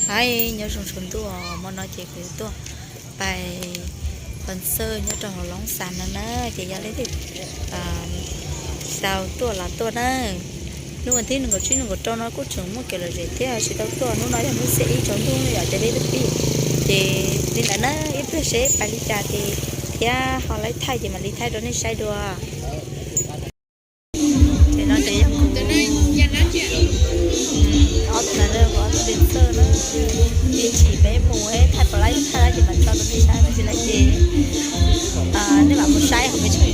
Hais nyob zoo tsaus ntuj, hmo no ces kuv yuav tuaj pais concert nyob rau hauv Loob Xas no na, ces yog leej twg tau tuaj los tuaj na. Hnub vas thib nees nkaum tsib nees nkaum rau no kuj tseem muaj kev lom zem thiab, tsis tau tuaj, hnub no yog hnub xiab ib tsaus ntuj no yom, ces leej twg pib, ces li ntawd na, ib pliag seb pais li cas ces thiab ho laib thaij ces mam li thaij rau nej saib dua. Ces no ces yog kuv ob tug na, kuv ob tug dancer na, ib chim peb mus thaij pom lab thaij lab ces mam tso rau nej saib, tab sis lawm ces nej mam mus saib hauv peb tshooj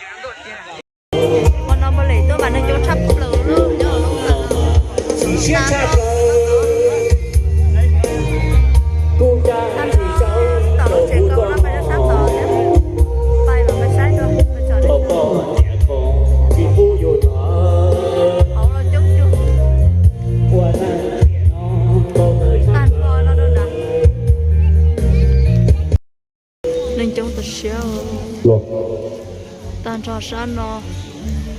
YouTube xwb. Ua no npau lem tuaj mas neeg coob tshaj plaws lawm. Tom lub tsev kaus no pais rau sab tod thiab, pais mas pais saib rau pais tsom hauv los coob coob. Tag nrho no rau nrad. Neeg coob tas siab. Tag nrho sab no,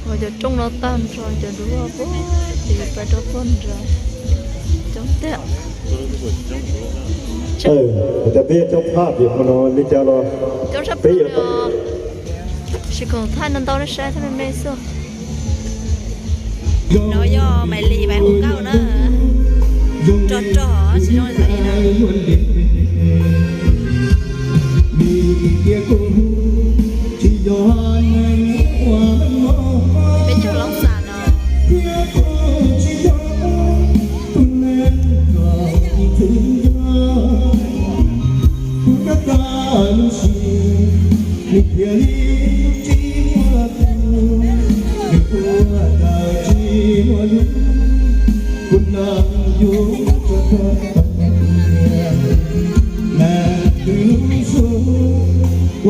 cov rooj no tag nrho, cov duab puag tim pais rau puag nrad. Coob tiag. Cov peb coob tshaj plaws li cas los coob tshaj plaws. Sim koom thaij no ntau nej saib thiab me me xwb. No yog Maiv Lis Maiv Hum Nkauj na. Rog rog tsis zoo li na.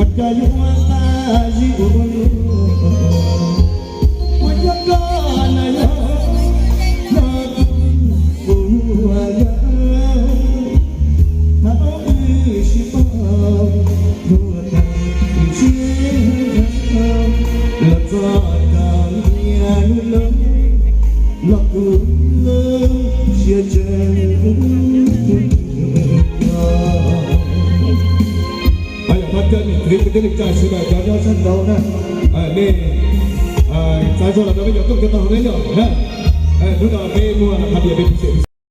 Peb nyob Loob Xas no. Yog thov caw niam txiv kwv tij neej tsa sawv daws cov nyob sab nraud na, nej txav zog los rau peb cov kooj cov tau hauv peb yom na. Hnub no peb muaj qhov tias peb pus xem pus